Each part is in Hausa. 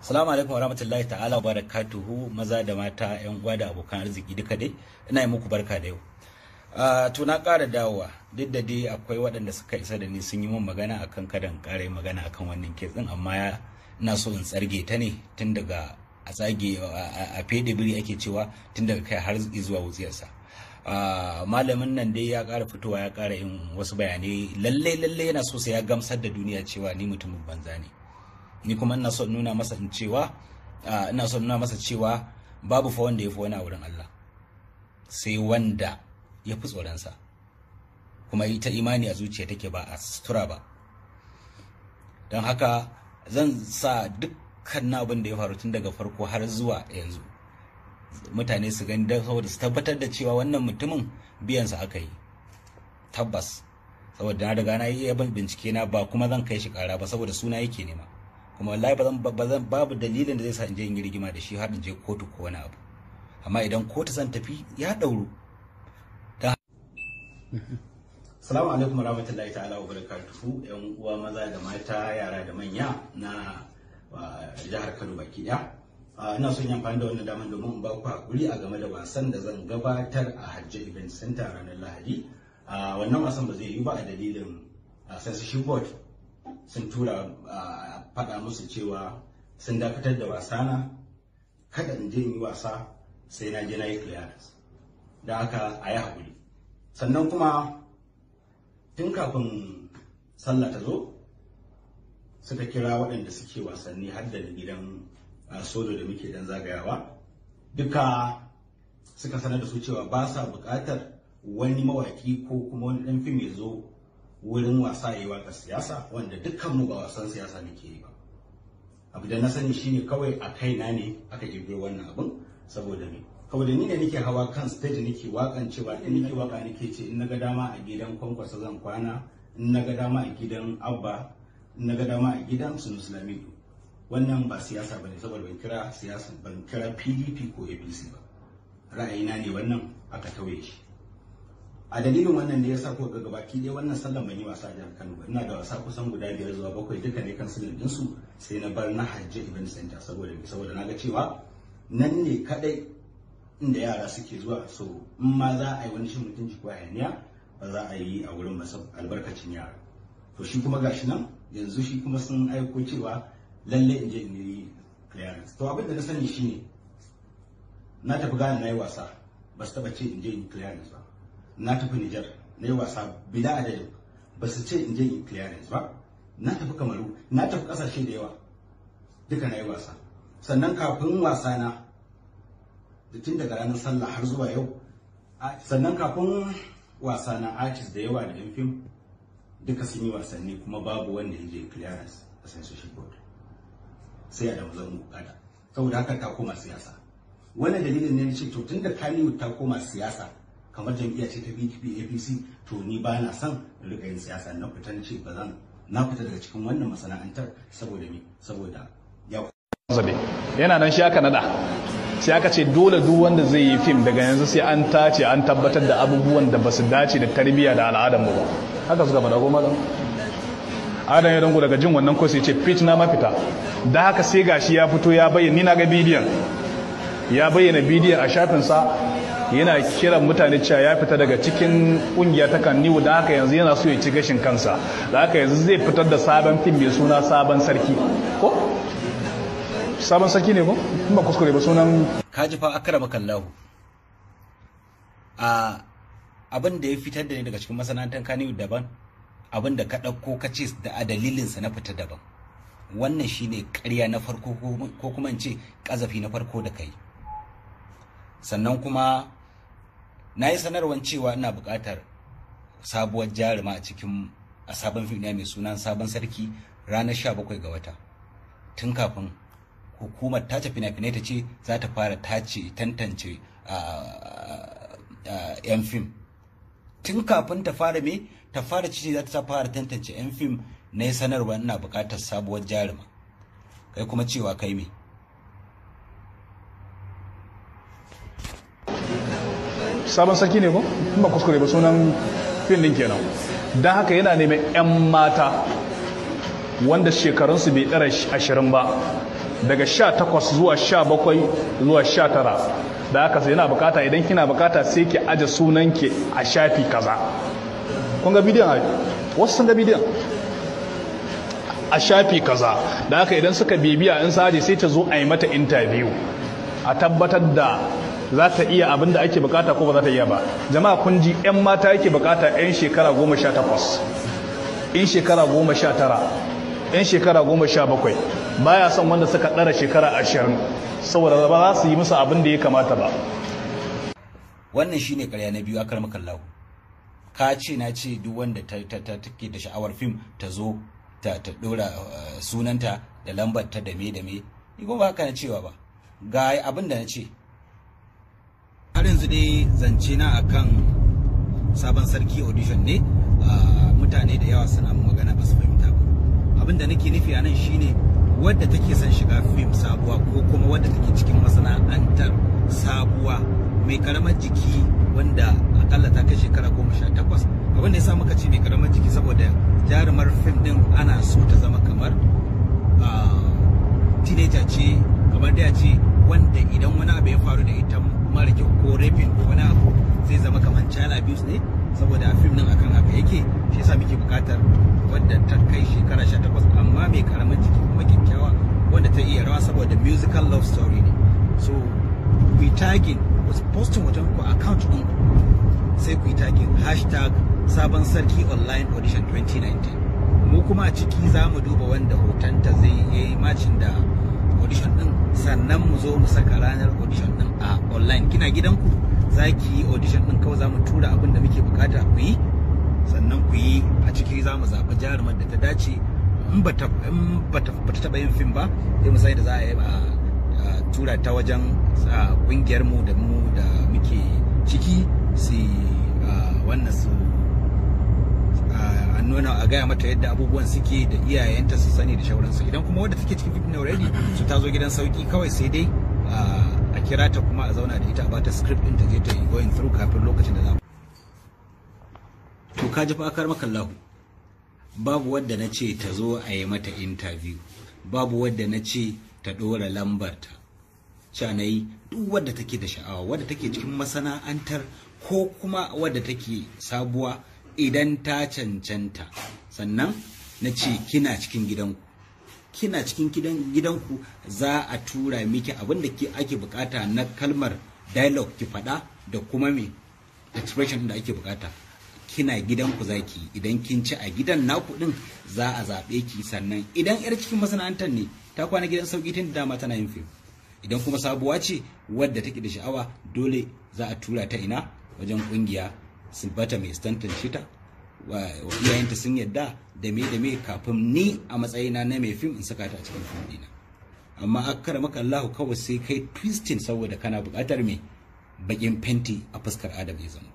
Assalamu alaikum warahmatullahi ta'ala barakatuhu, maza da mata, yan uwa da abokan arziki duka dai ina yi muku barka da yau. To na ƙara dawowa, duk da dai akwai waɗanda suka isa da ni sun yi min magana akan kada in ƙara yin magana akan wannan case din, amma ina so in tsarge ta ne tun daga a tsage a fede biri ake cewa, tun daga kai har zuwa wutsiyarsa. Malamin nan dai ya ƙara fitowa ya ƙara yin wasu bayanai, lalle lalle yana so sai ya gamsar da duniya cewa ni mutumin banza ne. Ni kuma ina son nuna masa cewa ina son nuna masa cewa babu fa wanda ya fi wani a wurin Allah sai wanda ya fi tsoronsa, kuma ita imani a zuciya take ba a sutura ba. Don haka zan sa dukkan abin da ya faru tun daga farko har zuwa yanzu mutane su gani, don saboda su tabbatar da cewa wannan mutumin biyansa aka yi tabbas, saboda na riga na yi bincike na, ba kuma zan kai shi kara ba saboda suna yake nema. Kuma wallahi bazan babu dalilin da zai sa in je in yi rigima da shi har in je kotu ko wani abu, amma idan kotu zan tafi ya dauru. Assalamu alaikum warahmatullahi ta'ala wa barakatuhu, yan uwa maza da mata, yara da manya na jihar Kano baki daya. Ina son yin amfani da wannan damar domin in ba ku hakuri a game da wasan da zan gabatar a Hajji Event Center ranar Lahadi. Wannan wasan ba zai yi ba a dalilin censorship board sun tura faɗa musu cewa sun dakatar da wasana, kada in je in yi wasa sai na je na yi clearance. Da haka a yi haƙuri. Sannan kuma tun kafin sallah ta zo suka kira waɗanda suke wasanni har da gidan solo da muke dan zagayawa, duka suka sanar da su cewa ba sa buƙatar wani mawaki ko kuma wani ɗan fim ya zo wurin wasa ya yi waƙar siyasa, wanda dukkanmu ba wasan siyasa muke yi ba. Abu da na sani shine kawai a kaina ne aka kirkiro wannan abin, saboda me? Saboda ni ne nake hawa kan stage nake waƙan cewa in nake waƙa nake ce in naga dama a gidan Kwankwasa zan kwana, in naga dama a gidan Abba, in naga dama a gidan Sunusi Lamido. Wannan ba siyasa bane, saboda ban kira siyasa, ban kira PDP ko APC ba. Ra'ayina ne wannan aka tauye shi. A dalilin wannan ne yasa ko ga gabaki ɗaya wannan sallan ban yi wasa a jihar Kano ba. Ina da wasa kusan guda 5 zuwa 7 duka ne kansilin ɗinsu, sai na bar na Hajji Event Center saboda na ga cewa nan ne kadai inda yara suke zuwa, so in ma za a yi wani cin mutunci ko hayaniya ba za a yi a wurin masa albarkacin yara. To shi kuma gashi nan yanzu shi kuma sun aiko cewa lalle in je in yi clearance. To abin da na sani shine na tafi Ghana na yi wasa, ba su taɓa ce in je in yi clearance ba. Na tafi Nijar na yi wasa bila adadin, ba su ce in je in clearance ba. Na tafi Kamaru, na tafi kasashe da yawa, duka na yi wasa. Sannan kafin wasa na tun daga ranar sallah har zuwa yau, sannan kafin wasa na artist da yawa da yan fim duka sun yi wasanni kuma babu wanda ya je clearance a censorship board, sai a damu zan bukata. Saboda haka ta koma siyasa. Wannan dalilin ne ce to tun da Kannywood ta koma siyasa kamar jam'iyya ce ta PDP APC, to ni ba na son rika yin siyasa. Na fita ce ba zan na fita daga cikin wannan masana'antar saboda me? Saboda ya zabe yana nan shi aka nada, sai aka ce dole duk wanda zai yi fim daga yanzu sai an tace an tabbatar da abubuwan da basu dace da tarbiyya da al'adar mu ba. Haka suka faɗa ko malam Adam ya dango daga jin wannan ko sai ce fit na mafita. Da haka sai gashi ya fito ya bayyana, ni na ga bidiyon, ya bayyana bidiyon a shafinsa, yana kiran mutane cewa ya fita daga cikin kungiya ta Kannywood, da haka yanzu yana so ya ci gashin kansa, da haka yanzu zai fitar da sabon fim mai suna Sabon Sarki. Ko Sabon Sarki ne ko? In ba kuskure ba sunan. Kaji fa akramakallahu. Abin da ya fitar da ni daga cikin masana'antar Kannywood daban, abin da ka ɗauko ka ce da a dalilinsa na fita daban. Wannan shine ƙarya na farko, ko kuma in ce ƙazafi na farko da kai. Sannan kuma na yi sanarwar cewa ina buƙatar sabuwar jaruma a cikin a sabon fim mai sunan Sabon Sarki ranar 17 ga wata, tun kafin hukumar tace fina-finai ta ce za ta fara tace tantance yan fim. Tun kafin ta fara me ta fara ce za ta fara tantance yan fim, na yi sanarwa ina buƙatar sabuwar jaruma. Kai kuma cewa kai me? Sabon Sarki ne ko? In ba kuskure ba sunan fim din kenan. Don haka yana neman 'yan mata wanda shekarunsu bai ɗara 20 ba, daga 18 zuwa 17 zuwa 19. Da haka sai yana bukata, idan kina bukata sai ki aje sunanki a shafi kaza. Kun ga bidiyon ai, wasu sun ga bidiyon a shafi kaza. Da haka idan suka bibiya in saje sai ta zo a yi mata interview a tabbatar da za ta iya abin da ake bukata ko ba za ta iya ba. Jama'a kun ji, 'yan mata yake bukata, 'yan shekara 18, 'yan shekara 19, 'yan shekara 17. Baya son wanda suka ɗara shekara 20, saboda ba za su yi musu abin da ya kamata ba. Wannan shine karya na biyu, akar makallahu. Ka ce na ce duk wanda ta take da sha'awar fim ta zo ta dora sunanta da lambar ta da me da me. Ni kuma ba haka na cewa ba, ga abin da na ce. Har yanzu dai zance na akan sabon sarki audition ne. Mutane da yawa suna magana ba su fahimta ba. Abin da nake nufi a nan shine wadda take son shiga fim sabuwa, ko kuma wadda take cikin masana'antar sabuwa, mai karamar jiki wanda akalla ta kai shekara 18. Abin da ya sa muka ce mai karamar jiki, saboda jarumar fim din ana so ta zama kamar teenager ce, kamar da ce wanda idan wani abu ya faru da ita mara kyau ko raping ko wani abu, zai zama kamar child abuse ne, saboda a fim din akan haka yake. Shi yasa muke bukatar wadda ta kai shekara 18, amma mai karamin jiki kuma kyakkyawa, wanda ta iya rawa, saboda musical love story ne. So we tagging, posting hoton ku account din ku, sai ku yi tagging #SabonSarkiOnlineAudition 2019. Mu kuma a ciki za mu duba wanda hotonta zai yi matching da audition din, sannan mu zo mu saka ranar audition din a online. Kina gidanku za ki yi audition din, kawai za mu tura abin da muke bukata ku yi, sannan ku yi. A ciki za mu zaɓi jarumar da ta dace. In ba ta taɓa yin fim ba, sai mu sai da za a yi a tura ta wajen ƙungiyar mu da mu da muke ciki, su wannan su a nuna a gaya mata yadda abubuwan suke da iyayenta su sani da shauransu. Idan kuma wadda take cikin fim already, su ta zo gidan sauki, kawai sai dai a kira ta kuma a zauna da ita, a bata script din ta je ta yi going through kafin lokacin da za. To ka ji fa, akar makallahu, babu wadda na ce ta zo a yi mata interview, babu wadda na ce ta ɗora lambarta. Ca na yi duk wadda take da sha'awa, wadda take cikin masana'antar ko kuma wadda take sabuwa, idan ta cancanta. Sannan na ce kina cikin gidanku, kina cikin gidanku za a tura miki abin da ake bukata na kalmar dialogue ki faɗa da kuma me expression da ake bukata. Kina gidanku zaki, idan kin ci a gidan naku din za a zaɓe ki. Sannan idan yar cikin masana'antar ne, ta kwana gidan sauki tun da dama tana yin fim. Idan kuma sabuwa ce wadda take da sha'awa, dole za a tura ta ina? Wajen kungiya silbata mai tantance ta, wa iyayenta sun yadda da me da me, kafin ni a matsayina na mai fim in saka ta a cikin fim dina. Amma akara maka Allah, kawai sai kai twisting saboda kana buƙatar me bakin fenti a fuskar Adam ya zama.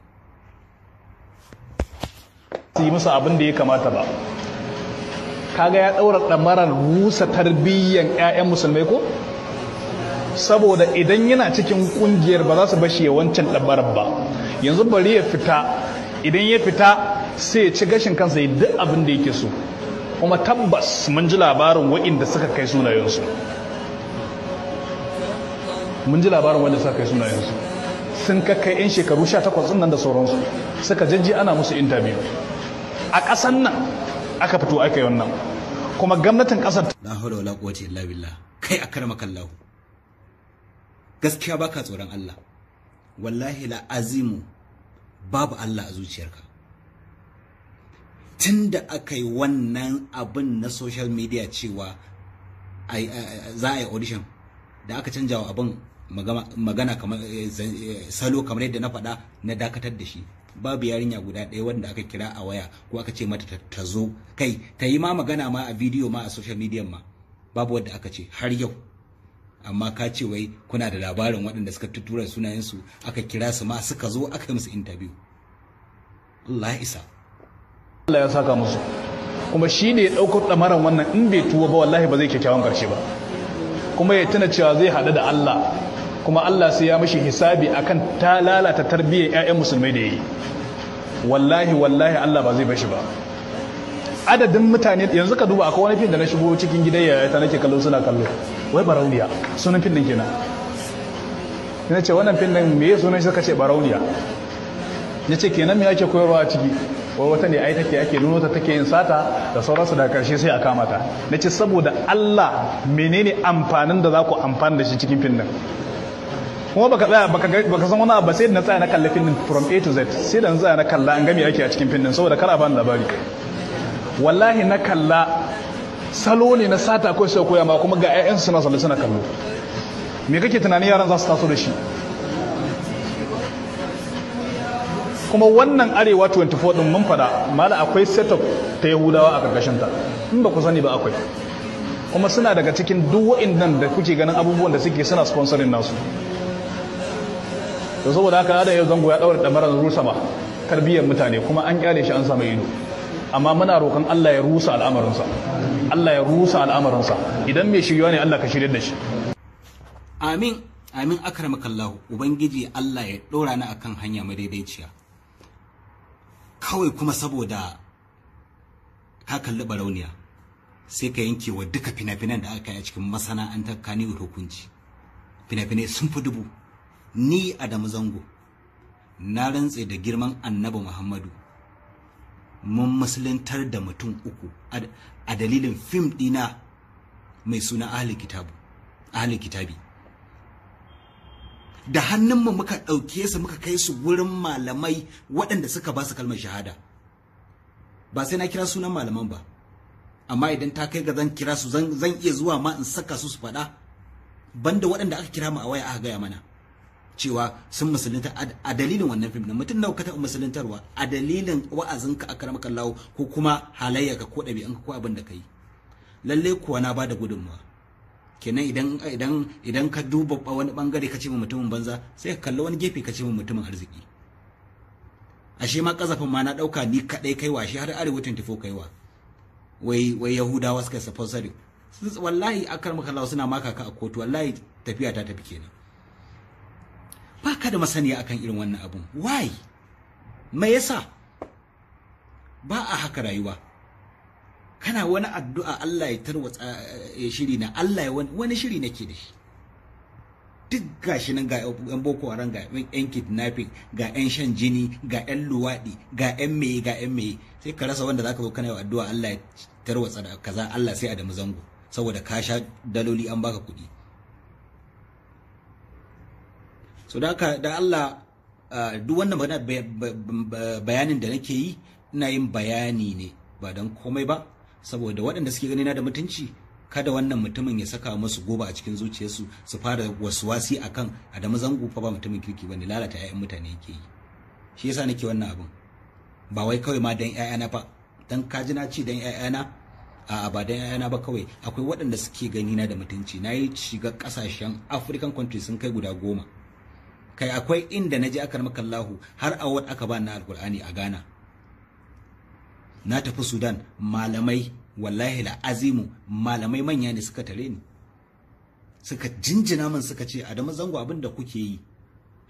Su yi musu abin da ya kamata ba. Kaga ya ɗaura ɗamarar rusa tarbiyyan 'ya'yan musulmai ko? Saboda idan yana cikin ƙungiyar ba za su bashi ya wancan ɗamarar ba. Yanzu bari ya fita, idan ya fita sai ya ci gashin kansa, ya duk abin da yake so. Kuma tabbas mun ji labarin wa'inda suka kai sunayensu, mun ji labarin wanda suka kai sunayensu sun kakkai 'yan shekaru 18 ɗin nan da sauransu, suka jajji ana musu interview. A ƙasan nan aka fito aka yi wannan, kuma gwamnatin ƙasar La hawla wala quwwata illa billah. Kai akramaka Allah, gaskiya baka tsoron Allah. Wallahi la azimu, babu Allah a zuciyarka. Tunda aka yi wannan abin na social media cewa za a yi audition, da aka canja wa abin magana kamar salo, kamar yadda na faɗa, na dakatar da shi. Babu yarinya guda ɗaya wanda aka kira a waya ko aka ce mata ta zo, kai ta yi ma magana ma a bidiyo ma a social media ma, babu wadda aka ce har yau. Amma ka ce wai kuna da labarin waɗanda suka tuttura sunayensu, aka kira su ma, suka zo aka yi musu interview. Allah ya isa. Allah ya saka musu. Kuma shi ne ya ɗaukar ɗamaran wannan, in bai tuwa ba wallahi ba zai kyakkyawan ƙarshe ba. Kuma ya tuna cewa zai haɗu da Allah, kuma Allah sai ya mishi hisabi akan ta lalata tarbiyyar 'ya'yan musulmai da yayi. Wallahi wallahi Allah ba zai bashi ba. Adadin mutane yanzu ka duba, akwai wani fim da na shigo cikin gidan yaya ta nake kallo, suna kallo, wai Barauniya sunan fim din kenan. Ina ce wannan fim din me sunan shi? Suka ce Barauniya. Ya ce kenan me ake koyarwa a ciki? Wai wata ne ai take ake nuno ta take yin sata da sauransu, daga karshe sai a kama ta. Na ce saboda Allah, menene amfanin da za ku amfani da shi cikin fim din? Kuma baka tsaya baka san wani abu, sai da na tsaya na kalla fim din from A to Z, sai da na tsaya na kalla an gami ake a cikin fim din, saboda kar a bani labari. Wallahi na kalla, salo ne na sata ko sai koya ma, kuma ga 'ya'yansu suna zaune suna kallo. Me kake tunanin yaran za su taso da shi? Kuma wannan Arewa 24 din mun fada mala, akwai setup ta Yahudawa a karkashin ta, in ba ku sani ba akwai. Kuma suna daga cikin duk wa'annan da kuke ganin abubuwan da suke suna sponsoring nasu. To saboda haka da yau Zango ya daura damarar rusa ma tarbiyyar mutane, kuma an kyale shi an samu ido. Amma muna roƙon Allah ya rusa al'amarinsa, Allah ya rusa al'amarinsa. Idan mai shiryuwa ne, Allah ka shirye da shi. Amin, amin. Akramakallahu, Ubangiji Allah ya ɗora ni akan hanya madaidaiciya. Kawai kuma saboda ka kalli Barauniya sai ka yanke wa duka fina-finan da aka yi a cikin masana'antar Kannywood hukunci. Fina-finai sun fi 1000. Ni Adamu Zango na rantse da girman Annabi Muhammadu, mun musuluntar da mutum 3 a dalilin fim ɗina mai suna Ahli Kitabu, Ahli Kitabi. Da hannunmu muka ɗauke su muka kai su wurin malamai waɗanda suka ba su kalmar shahada. Ba sai na kira sunan malaman ba, amma idan ta kai ga zan kira su, zan iya zuwa ma in saka su su faɗa, banda waɗanda aka kira mu a waya aka gaya mana cewa sun musulunta a dalilin wannan fim ɗin. Mutum nawa ka taɓa musuluntarwa a dalilin wa'azinka, akramakallahu, ko kuma halayyarka ko ɗabi'anka ko abin da ka yi? Lallai kuwa na bada gudunmawa kenan. Idan ka duba wani bangare ka ce mu mutumin banza, sai ka kalli wani gefe ka ce mu mutumin arziki. Ashe ma kazafin ma na dauka ni kadai kaiwa, shi har Arewa 24 kaiwa. Wai Yahudawa suka sponsoring. Wallahi akramakallahu suna maka ka a kotu, wallahi tafiya ta tafi kenan. Baka da masaniya akan irin wannan abun. Why? Me yasa ba a haka rayuwa? Kana wani addu'a Allah ya tarwatsa ya shiri na Allah ya wani shiri nake da shi. Duk gashi nan, ga yan Boko Haram, ga yan kidnapping, ga yan shan jini, ga yan luwaɗi, ga yan meye, ga yan meye, sai ka rasa wanda zaka zo kana yi addu'a Allah ya tarwatsa da kaza. Allah sai Adamu Zango, saboda ka sha daloli an baka kuɗi. So da haka da Allah, duk wannan bayanin da nake yi, ina yin bayani ne ba don komai ba, saboda waɗanda suke ganina da mutunci, kada wannan mutumin ya saka musu goba a cikin zuciyarsu su fara wasuwasi akan Adamu Zango fa ba mutumin kirki bane, lalata 'ya'yan mutane yake yi. Shi yasa nake wannan abin, ba wai kawai ma dan 'ya'yana fa, dan kaji na ce dan 'ya'yana, a'a, ba dan 'ya'yana ba kawai. Akwai waɗanda suke ganina da mutunci. Na yi shiga ƙasashen African country sun kai guda 10. Kai, akwai inda na je, akramakallahu, har award aka ba na Alkur'ani a Ghana. Na tafi Sudan, malamai, wallahi la azimu, malamai manya ne suka tare ni, suka jinjina min, suka ce Adamu Zango, abin da kuke yi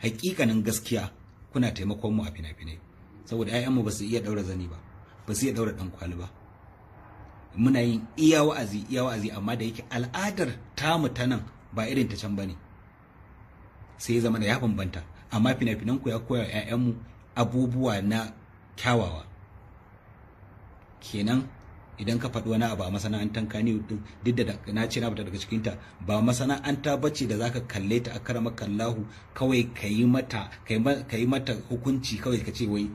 hakikanin gaskiya kuna taimakon mu a fina-finai, saboda 'ya'yanmu ba su iya daura zani ba, ba su iya daura dan kwali ba. Muna yin iya wa'azi, iya wa'azi, amma da yake al'adar tamu ta nan ba irin ta can bane, sai ya zama da ya bambanta. Amma fina-finan ku ya koya wa 'ya'yanmu abubuwa na kyawawa. Kenan idan ka faɗi wani abu a masana'antar Kannywood din, duk da na ce na fita daga cikinta, ba masana'anta bace da zaka kalle ta akramakallahu kawai ka yi mata hukunci kawai ka ce wai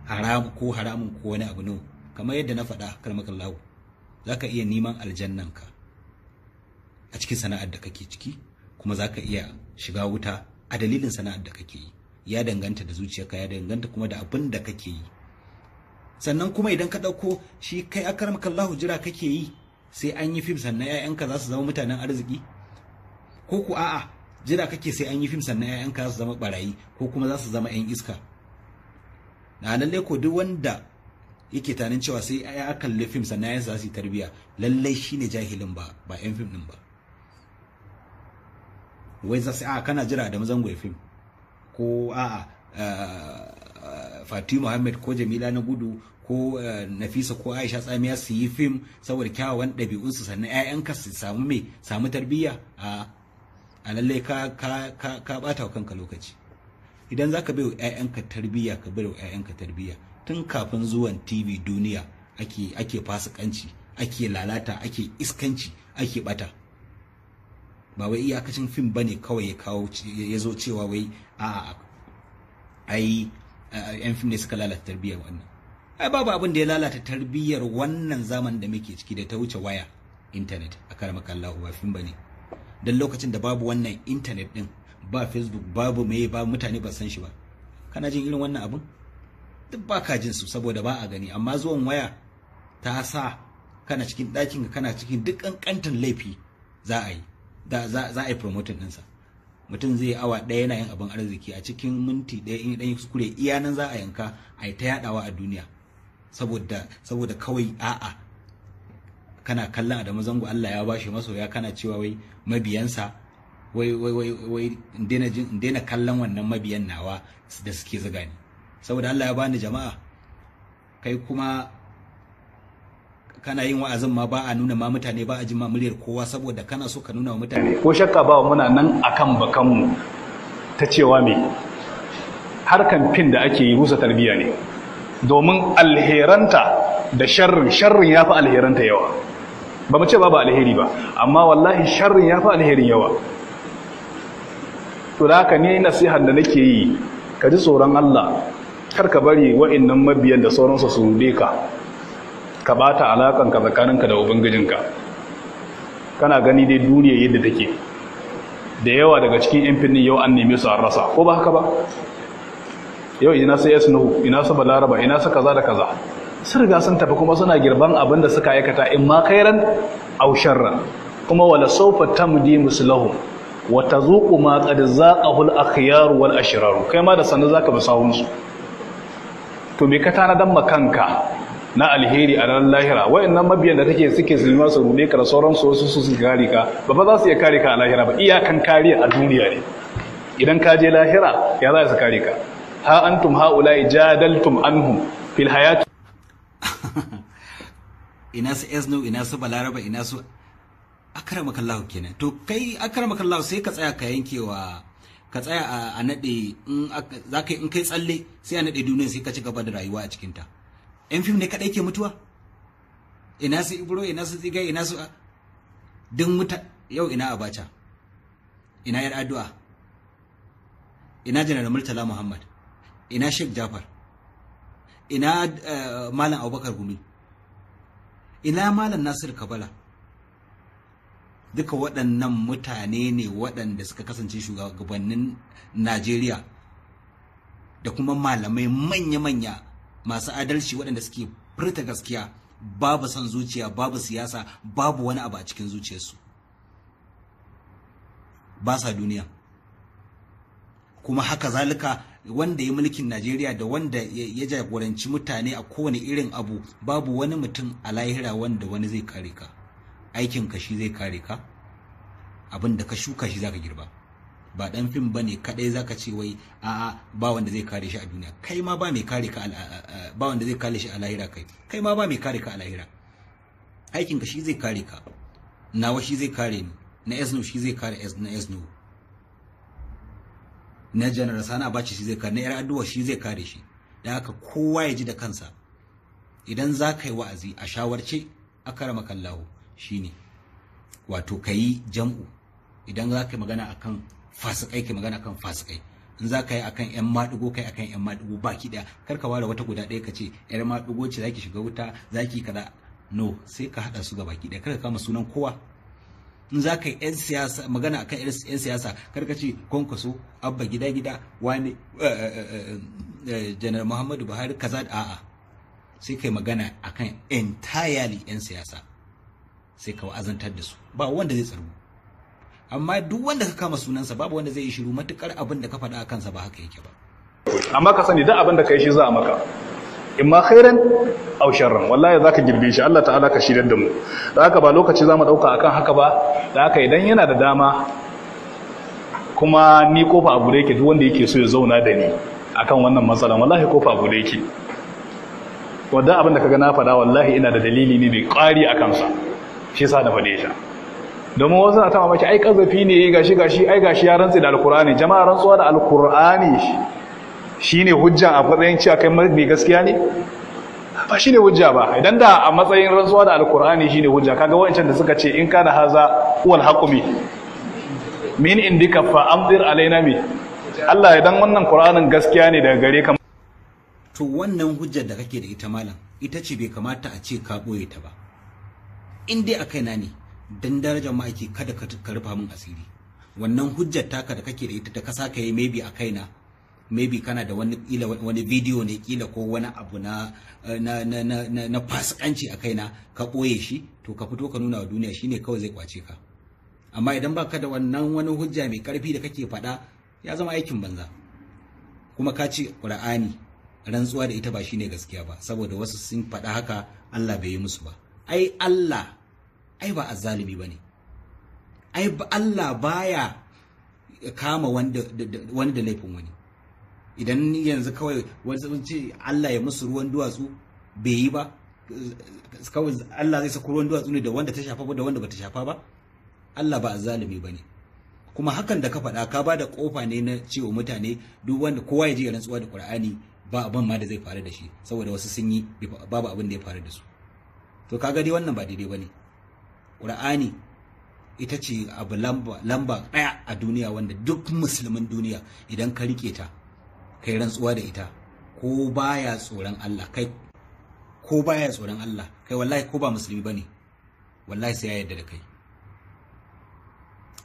haram ko haramun ko wani abu. No, kamar yadda na faɗa, akramakallahu, zaka iya neman aljannanka a cikin sana'ar da kake ciki, kuma zaka iya shiga wuta a dalilin sana'ar da kake yi. Ya danganta da zuciyarka, ya danganta kuma da abin da kake yi. Sannan kuma idan ka ɗauko shi kai, akramakallahu, jira kake yi sai an yi fim sannan 'ya'yanka za su zama mutanen arziki? Ko ku a'a, jira kake sai an yi fim sannan 'ya'yanka za su zama barayi ko kuma za su zama 'yan iska? Na lallai ko duk wanda yake tunanin cewa sai ya kalli fim sannan 'ya'yansa za su yi tarbiya, lallai shine jahilin, ba 'yan fim din ba. Wai za su a kana jira da Zango ya fim, ko a'a Fati Muhammad ko Jamila na Gudu ko Nafisa ko Aisha Tsamiya su yi fim saboda kyawawan ɗabi'unsu, sannan 'ya'yanka su samu me samu tarbiyya. A lallai ka bata wa kanka lokaci. Idan zaka bai wa 'ya'yanka tarbiyya, ka bai wa 'ya'yanka tarbiyya tun kafin zuwan TV duniya. Ake fasikanci, ake lalata, ake iskanci, ake bata. Ba wai iyakacin fim bane kawai ya kawo ya zo cewa wai a ai yan fim ne suka lalata tarbiyyar wannan. Ai babu abin da ya lalata tarbiyyar wannan zaman da muke ciki da ta wuce waya, internet. A karamaka Allah, ba fim bane. Dan lokacin da babu wannan internet din, ba Facebook, babu meye, ba mutane ba san shi ba. Kana jin irin wannan abun? Duk ba ka jin su saboda ba a gani. Amma zuwan waya ta sa kana cikin ɗakin ka, kana cikin duk ƙanƙantan laifi za a yi za a yi promoting ɗinsa. Mutum zai awa ɗaya yana yin abin arziki, a cikin minti ɗaya in ɗan kuskure iya nan za a yanka a yi ta yaɗawa a duniya. Saboda kawai a'a kana kallon Adamu Zango, Allah ya bashi masoya, kana cewa wai mabiyansa wai wai wai wai in daina kallon wannan mabiyan nawa da suke zuga ni saboda Allah ya bani jama'a. Kai kuma kana yin wa'azin ma ba a nuna ma mutane, ba a jin ma muryar kowa saboda kana so ka nuna wa mutane. Ko shakka ba muna nan akan bakanmu ta cewa me harkan fin da ake yi rusa tarbiyya ne, domin alheranta da sharrin, sharrin yafi alheranta yawa. Ba mu ce babu alheri ba, amma wallahi sharrin yafi alherin yawa. To da haka ne nasihar da nake yi, ka ji tsoron Allah, kar ka bari wa'annan mabiyan da sauransu su rude ka, ka bata alakanka tsakaninka da ubangijinka. Kana gani dai duniya yadda take, da yawa daga cikin yan finnin yau an neme su an rasa, ko ba haka ba? Yau ina sai Nuhu, ina su Balaraba, ina su kaza da kaza, sun riga sun tafi kuma suna girban abin da suka aikata, in ma khairan aw sharran. Kuma wala sawfa tamdi mislahum wa tazuqu ma qad zaqahu al-akhyar wal ashrar. Kai ma da sanin zaka bi sawun su. To me ka tanadan makanka na alheri a ranar lahira? Wayannan mabiyan da take suke zulma su rude ka da sauran su, wasu su kare ka ba za su iya kare ka a lahira ba. Iyakan kariya a duniya ne. Idan ka je lahira ya za su kare ka? Ha antum haula'i jadaltum anhum fil hayat. Ina su Esno, ina su Balaraba, ina su akramakallahu kenan. To kai akramakallahu sai ka tsaya ka yankewa, ka tsaya a nade, in zaka in kai tsalle sai a nade duniya, sai ka ci gaba da rayuwa a cikin ta. Yan fim ne kadai ke mutuwa? Ina su Ibro, ina su Tsigai, ina su duk muta yau, ina Abacha, ina Yar Addu'a, ina Janar Murtala Muhammad, ina Sheikh Jafar, ina Malam Abubakar Gumi, ina Malam Nasir Kabala. Duka waɗannan mutane ne waɗanda suka kasance shugabannin Najeriya da kuma malamai manya-manya masu adalci waɗanda suke furta gaskiya, babu son zuciya, babu siyasa, babu wani abu a cikin zuciyarsu. Ba sa duniya. Kuma haka zalika wanda ya mulkin Najeriya da wanda ya jagoranci mutane a kowane irin abu, babu wani mutum a lahira wanda wani zai kare ka. Aikin ka shi zai kare ka, abin da ka shuka shi zaka girba. Ba dan fim bane kadai zaka ce wai a'a ba wanda zai kare shi a duniya. Kai ma ba mai kare ka, ba wanda zai kare shi a lahira. Kai ma ba mai kare ka a lahira. Aikin ka shi zai kare ka, nawa shi zai kare ni, na Esno shi zai kare na Esno, na Janar Sani Abacha shi zai kare, na Yar Aduwa shi zai kare shi. Da haka kowa ya ji da kansa. Idan za ka yi wa'azi a shawarce akramakallahu shine wato ka yi jam'u. Idan za ka yi magana akan fasikai, ka magana akan fasikai. In za ka yi akan yan maɗigo, kai akan yan maɗigo baki ɗaya. Kar ka ware wata guda ɗaya ka ce yar maɗigo ce zaki shiga wuta zaki kaza. No, sai ka haɗa su ga baki ɗaya, kar ka kama sunan kowa. In za ka yi yan siyasa magana akan yan siyasa, kar ka ce Kwankwaso, Abba gida gida, wani Janar Muhammadu Buhari kaza. A'a, sai kai magana akan entirely yan siyasa, sai ka wa'azantar da su, ba wanda zai tsargu. Amma duk wanda ka kama sunansa babu wanda zai yi shiru matukar abin da ka faɗa a kansa ba haka yake ba. Amma ka sani duk abin da kai shi za a maka, imma khairan aw sharran, wallahi zaka girbe shi. Allah ta'ala ka shirar da mu. Da haka ba lokaci zamu dauka akan haka ba. Da haka idan yana da dama, kuma ni kofa abu da yake duk wanda yake so ya zauna da ni akan wannan matsalan, wallahi kofa bude yake. Wanda abin da kaga na faɗa wallahi ina da dalili ne mai ƙwari a kansa, shi yasa na faɗe shi. Domin wasu na ta mamaki, ai kazafi ne, gashi gashi, ai gashi ya rantsi da alkur'ani. Jama'a, rantsuwa da alkur'ani shine hujja a matsayin cewa kai mai gaskiya ne? Ba shine hujja ba. Idan da a matsayin rantsuwa da alkur'ani shine hujja, kaga wancan da suka ce in kana haza huwal haqu min indika fa amdir alaina mi Allah, idan wannan qur'anin gaskiya ne daga gare ka. To wannan hujjar da kake da ita malam, ita ce bai kamata a ce ka boye ta ba. In dai a kaina ne, dan darajar ma'aiki kada ka rufa min asiri. Wannan hujjar taka da kake da ita da ka saka yi, maybe a kaina, maybe kana da wani kila wani video ne kila ko wani abu na na na na na fasikanci a kaina ka boye shi, to ka fito ka nuna wa duniya, shine kawai zai kwace ka. Amma idan baka da wannan wani hujja mai karfi da kake faɗa, ya zama aikin banza. Kuma ka ce Qur'ani rantsuwa da ita ba shine gaskiya ba, saboda wasu sun faɗa haka Allah bai yi musu ba. Ai Allah ai ba azzalimi bane. Ai Allah baya kama wanda wani da laifin wani. Idan yanzu kawai wani sun ce Allah ya musu ruwan duwatsu bai yi ba, kawai Allah zai sako ruwan duwatsu ne da wanda ta shafa ba da wanda bata shafa ba. Allah ba azzalimi bane. Kuma hakan da ka faɗa, ka ba da kofa ne na cewa mutane duk wanda kowa ya je ya rantsuwa da Qur'ani, ba abin ma da zai faru da shi, saboda wasu sun yi babu abin da ya faru da su. To kaga dai wannan ba daidai bane. Qur'ani ita ce abu lamba ɗaya a duniya wanda duk musulmin duniya idan ka rike ta kai rantsuwa da ita, ko baya tsoron Allah kai, ko baya tsoron Allah kai, wallahi ko ba musulmi bane, wallahi sai ya yarda da kai.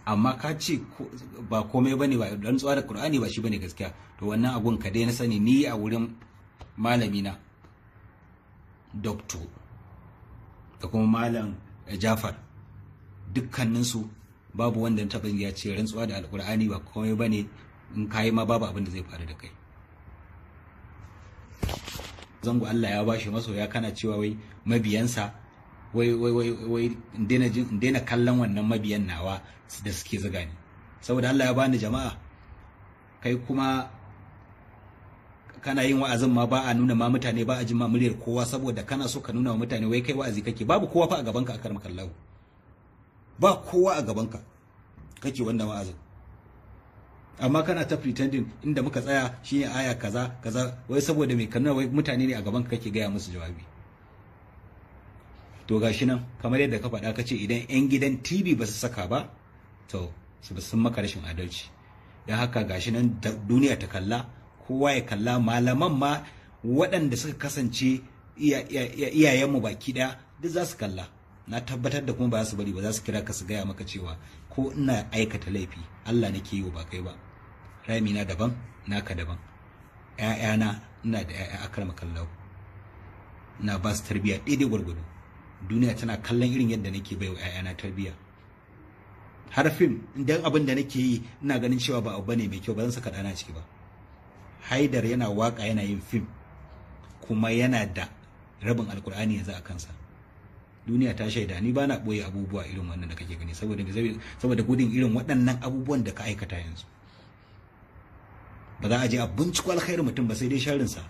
Amma ka ce ba komai bane, ba rantsuwa da Qur'ani ba shi bane gaskiya, to wannan abun ka dai na sani ni a wurin malami na doctor da kuma malam Jafar, dukkaninsu babu wanda na taɓa ya ce rantsuwa da Alƙur'ani ba komai bane, in kayi ma babu abin da zai faru da kai. Zango Allah ya bashi masoya, kana cewa wai mabiyansa wai wai wai wai in daina kallon wannan mabiyan nawa da suke zuga ni, saboda Allah ya bani jama'a. Kai kuma kana yin wa'azin ma ba a nuna ma mutane, ba a jin ma muryar kowa, saboda kana so ka nuna wa mutane wai kai wa'azi kake. Babu kowa fa a gabanka, akar makallahu, ba kowa a gabanka kake wannan wa'azin, amma kana ta pretending inda muka tsaya shine aya kaza kaza, wai saboda mai kanuna wai mutane ne a gabanka kake gaya musu jawabi. To gashi nan kamar yadda ka faɗa, ka ce idan 'yan gidan TV ba su saka ba to sun maka rashin adalci. Don haka gashi nan duniya ta kalla, kowa ya kalla, malaman ma waɗanda suka kasance iyayenmu baki ɗaya duk za su kalla. Na tabbatar da kuma ba za su bari ba, za su kira ka su gaya maka cewa ko ina aikata laifi Allah nake yi wa ba kai ba. Rami na daban, naka daban. Ƴaƴana, ina da ƴaƴa akrama kallahu, ina ba su tarbiyya daidai gwargwado. Duniya tana kallon irin yadda nake baiwa ƴaƴana tarbiyya. Har fim, idan abin da nake yi ina ganin cewa ba abu bane mai kyau, ba zan saka ɗana ciki ba. Haidar yana waka, yana yin fim, kuma yana da rabin Alkur'ani yanzu a kansa. Duniya ta shaida ni bana boye abubuwa irin wannan da kake gani, saboda gudun irin waɗannan abubuwan da ka aikata yanzu. Ba za a je a binciko alkhairin mutum ba, sai dai sharrin sa.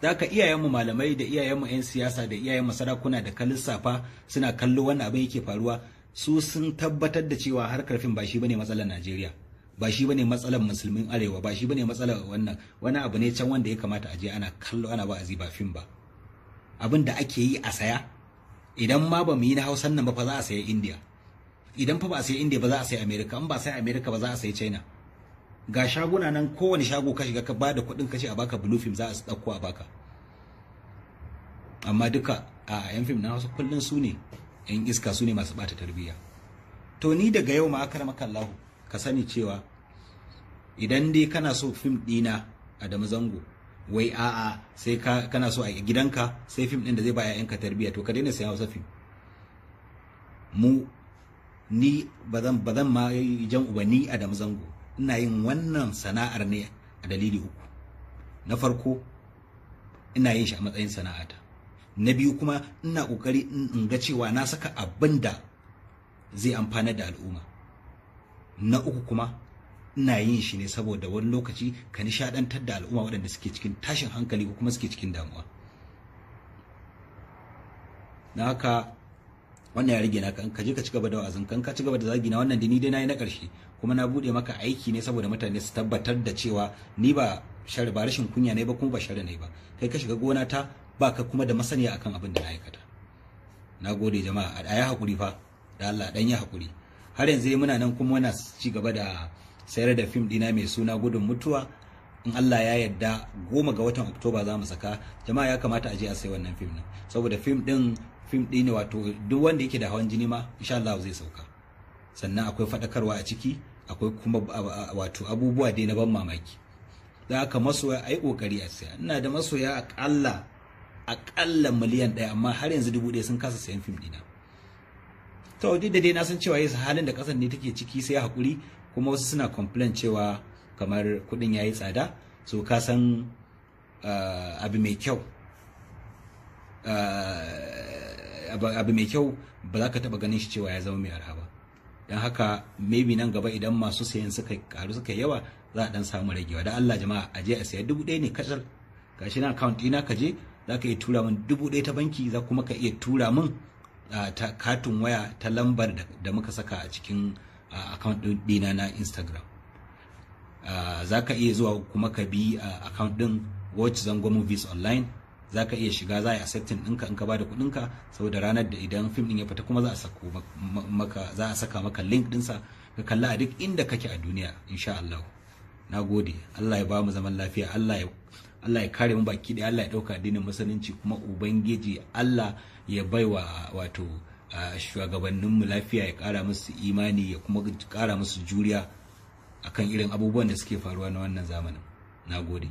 Da haka iyayenmu malamai da iyayenmu 'yan siyasa da iyayenmu sarakuna da ka lissafa suna kallo wannan abin yake faruwa, su sun tabbatar da cewa harkar fim ba shi bane matsalar Najeriya, ba shi bane matsalar musulmin arewa, ba shi bane matsalar wannan. Wani abu ne can wanda ya kamata a je ana kallo ana wa'azi, ba fim ba. Abin da ake yi a saya, idan ma ba mu yi na Hausan nan ba fa, za a saya India. Idan fa ba a sayi India ba, za a sayi America. In ba a sayi America ba, za a sayi China. Ga shaguna nan, kowane shago ka shiga ka ba da kuɗin ka ce a baka blue film, za a ɗauko a baka. Amma duka a yan fim na Hausa kullun su ne yan iska, su ne masu bata tarbiyya. To ni daga yau ma, akramaka Allahu, ka sani cewa idan dai kana so fim ɗina Adamu Zango, wai a'a sai ka kana so a gidanka sai fim ɗin da zai ba 'ya'yanka tarbiyya, to ka daina sayan Hausa fim. Mu ni bazan ma jan uba. Ni Adamu Zango ina yin wannan sana'ar ne a dalili uku. Na farko, ina yin shi a matsayin sana'ata. Na biyu kuma, ina kokari in ga cewa na saka abin da zai amfana da al'umma. Na uku kuma, Ina yin shi ne saboda wani lokaci ka nishadantar da al'umma waɗanda suke cikin tashin hankali ko kuma suke cikin damuwa. Na haka wannan ya rage naka, ka je ka ci gaba da wa'azin kan, ka ci gaba da zagi na, wannan dini dai nayi na ƙarshe, kuma na bude maka aiki ne saboda mutane su tabbatar da cewa ni ba shari ba rashin kunya ne ba, kuma ba shari ne ba. Kai ka shiga gona ta, baka kuma da masaniya akan abin da na aikata. Na gode jama'a, a yi hakuri fa da Allah, dan yi hakuri. Har yanzu dai muna nan kuma muna ci gaba da sayar da fim dina mai suna Gudun Mutuwa. In Allah ya yarda 10 ga watan Oktoba za mu saka. Jama'a, ya kamata a je a sayi wannan fim din, saboda fim din fim ɗin ne wato duk wanda yake da hawan jini ma insha Allah zai sauka. Sannan akwai faɗakarwa a ciki, akwai kuma wato abubuwa dai na ban mamaki. Da haka masoya ai kokari a saya. Ina da masoya akalla 1 miliyan, amma har yanzu 1000 sun kasa sayan fim ɗina. To duk da dai na san cewa yasa halin da ƙasar ne take ciki sai hakuri, kuma wasu suna complain cewa kamar kuɗin yayi tsada. So ka san abu mai kyau, abu mai kyau ba za ka taba ganin shi cewa ya zama mai arha ba. Don haka maybe nan gaba idan masu sayan suka karu, suka yawa, za a dan samu ragewa. Da Allah jama'a, a je a saya, 1000 ne kacal. Gashi na account ɗina, ka je za ka iya tura min 1000 ta banki, za kuma ka iya tura min ta katin waya ta lambar da muka saka a cikin account ɗina na Instagram. Za ka iya zuwa kuma ka bi account ɗin Watch Zango Movies Online, za ka iya shiga, za a yi accepting ɗinka in ka bada kuɗinka, saboda ranar da idan fim ɗin ya fita kuma za a saka maka link ɗinsa ka kalla a duk inda kake a duniya insha Allah. Na gode, Allah ya ba mu zaman lafiya, Allah ya kare mu baki ɗaya, Allah ya ɗauka addinin Musulunci, kuma Ubangiji Allah ya baiwa wato shugabanninmu lafiya, ya ƙara musu imani, ya kuma ƙara musu juriya akan irin abubuwan da suke faruwa na wannan zamanin. Na gode.